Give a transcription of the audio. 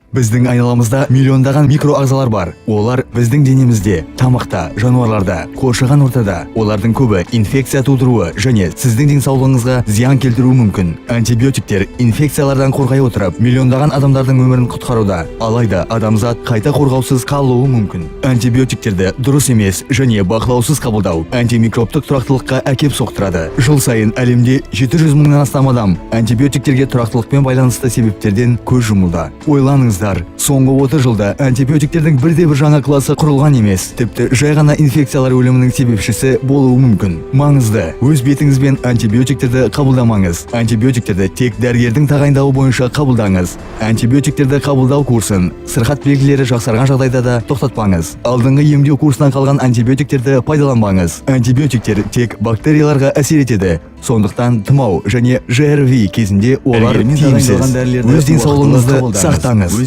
Біздің айналамызда миллиондаған микроағзалар бар. Олар біздің денемізде, тамақта, жануарларда, қоршаған ортада. Олардың көбі инфекция тудыруы және сіздің денсаулығыңызға зиян келтіруі мүмкін. Антибиотиктер инфекциялардан қорғай отырып, миллиондаған адамдардың өмірін құтқаруда. Алайда адамзат қайта қорғаусыз қалуы мүмкін. Антибиотиктерді дұрыс емес және бақылаусыз қабылдау антимикробтық тұрақтылыққа әкеп соқтырады. Жыл сайын әлемде 700 мыңнан астам адам антибиотиктерге тұрақтылықпен байланысты себептерден көз жұмуда. Ойланыңыздар, соңғы 30 жылда антибиотиктердің бірде-бір жаңа класы құрылған емес, тіпті жай ғана инфекциялар өлімінің себепшісі болуы мүмкін. Маңызды: өз бетіңізбен антибиотиктерді қабылдамаңыз. Антибиотиктерді тек дәрігердің тағайындауы бойынша қабылдаңыз. Антибиотиктерді қабылдау курсын сырқат белгілері жақсарған жағдайда да тоқтатпаңыз. Алдыңғы емдеу курсынан қалған антибиотиктерді пайдаланбаңыз. Антибиотиктер тек бактерияларға әсер етеді. Сондықтан тұмау және ЖРВИ кезінде олар Дәрігермен тиімсіз. тағайындалған дәрілерді Өз денсаулығыңызды уақытылы қабылдаңыз. сақтаңыз. Өз